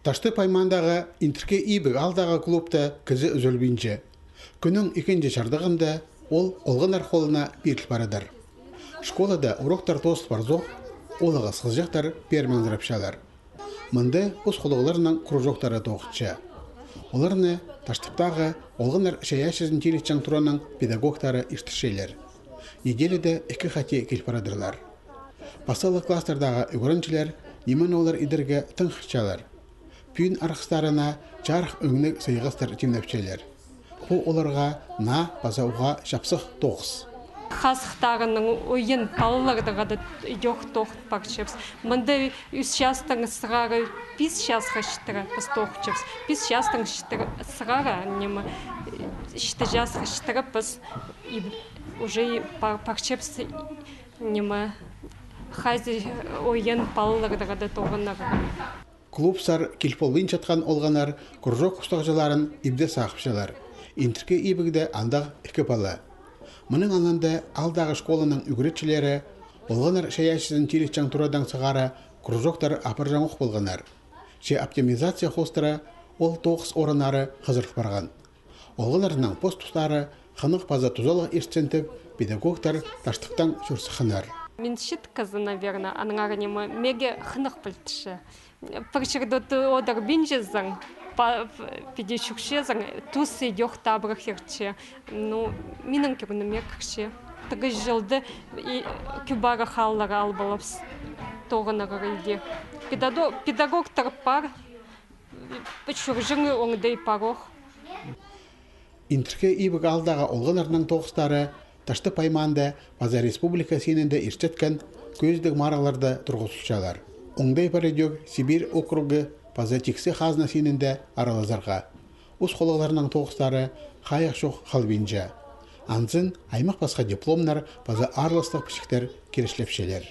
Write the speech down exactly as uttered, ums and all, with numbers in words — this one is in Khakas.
Таштып аймаандағы Интіркі Ибіг аалдағы клубта кізі ӱзӱлбинче. Кӱннің ікінҷі чардығында ол олғаннар холына пиріл парадыр. Школада уроктар тоозыл парзох, олағас хызыҷахтар пеер маңзырапчалар. Мында пос холлығларның кружоктары тоғынча. Оларны Таштыптағы олғаннар чайаачызын тилетчең тураның педагогтары иртірчелер. Неделяда ікі хати кил парадырлар. Пастағы класстардағы ӱгренҷілер ниме олар идерге тың хынчалар. Пӱӱн арғыстарына чарых ӧңніг сыйғастар тимнепчелер. Пу оларға наа паза уғаа чапсых тоғыс. Хазыхтарының ойын палаларда хада идӧк тоғын парчабыс. Мында ӱс частаң сығара пис часта читіре піс тоғынчабыс. Пис частаң читіре сығара, ниме, читі часта читіре піс и уже и пар-, парчабыс, ниме, хазых ойын палаларда хада тоғынарға. Клубсар кил полбинчатхан олғаннар кружок устағҷыларын ибде сағыпчалар. Интіркі Ибігде андағ ікі пала. Мының алнында аалдағы школаның ӱгретчілері олғаннар чайаачызын тилетчең турадаң сығара кружоктар апарҷаң ох полғаннар. Че оптимизация хоостыра ол тоғыс орыннары хызырыл парған. Олғаннарның пос тустары хынығ паза тузалығ иртсін тіп, педагогтар Таштыптаң чӧр сыхханнар. Мин читкізі, наверно, аннаңар ниме меге хынығ пілдірче. Пір чирде одырбинчазың, па-, піди чӧрчезің, тус идӧк табырах иртче. Ну, минің кӧңніме кірче. Тігі чылда и кӧп арах ааллар алыбалабыс тоғынарға иди. Педагог-, педагогтар пар, пу чӧрҷең оңдай парох. Интіркі Ибіг аалдағы олғаннарның тоғыстары Таштып аймаанда паза республика синінде иртчеткен кӧзідіг марығларда турғызылчалар. Оңдай пар идӧк Сибирь округы паза тиксі хазна синінде аралазарға. Ус холлығларның тоғыстары хайығ чох халбинча. Анзын аймах пасха дипломнар паза аарластығ пічіктер кирешлепчелер.